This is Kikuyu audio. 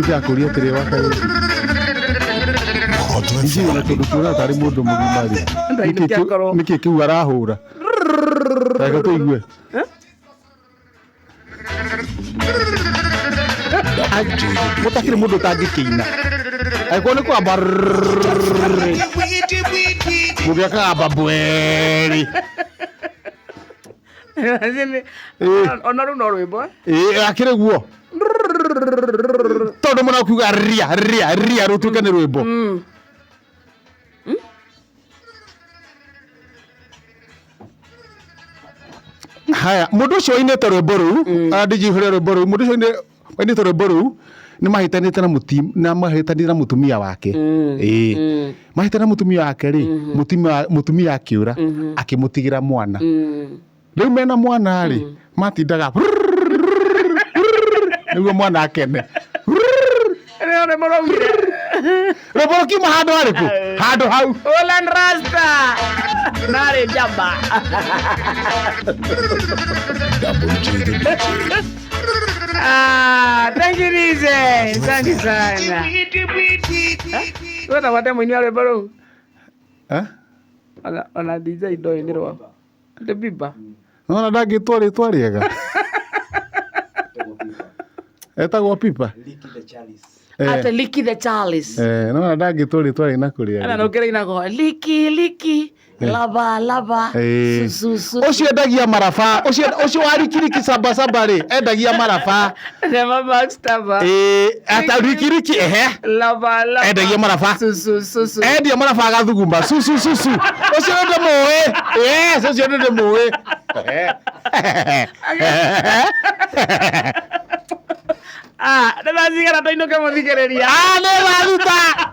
Ndakũria atĩrĩ wakarĩ ndiũĩ na tondũ tuonaga tarĩ mũndũ mũgima rĩ. Ndainũkia ngorwo. Nĩkĩ kĩu arahũra? Reke tũigue. Gũtakĩrĩ mũndũ ũtangĩkĩina. Angĩkorwo nĩ kwamba rĩ, mũndũ akagamba mbwerĩ. Ona rĩu no rwĩmbo eh? Ĩĩ, akĩrĩ guo tondũ mũno kuga ria ria ria rũtuĩke nĩ rwĩmbo. Haya, mũndũ ũcio wainĩte rwĩmbo rũu, ndinjihũre rwĩmbo rũu, mũndũ ũcio wainĩte rwĩmbo rũu nĩ mahĩtanĩte na na mahĩtanĩte na mũtumia wake. Ĩĩ, mahĩtana na mũtumia wake rĩ, mũtumia akĩũra akĩmũtigĩra mwana. Rĩu mena mwana rĩ, matindaga nĩguo mwana akene. Rĩo nĩ mũraugire. Rwĩmbo rũkiuma handũ harĩkũ? Handũ hau. Olan Rasta. Narĩ njamba. Ah, thank you DJ. Asante sana. Wewe wate mũini wa rwĩmbo rũu? Eh? Ona DJ ndoĩ nĩ rwa. The Bieber. Nona ndangĩtwo rĩtwa rĩega. Etagwo Pipa. Ate Licky the Charles. Eh, nona ndangĩtwo rĩtwa rĩna kũrĩa. Ana no kĩrĩa inagwo Licky Licky lava lava Eh. su su su. Ũcio endagia maraba, ũcio ũcio wa rikiriki saba saba rĩ, endagia maraba. Never backstabber. Ĩĩ, ata rikiriki ehe. Lava lava. Endagia maraba. Su su su su. Endia maraba agathuguma su su su su. Ũcio nĩ ndĩmũĩ. Yes, ũcio nĩ ndĩmũĩ. Ah, nĩ thaa cigana tũinũke mũthikĩrĩria? Ah, nĩ thaa thita.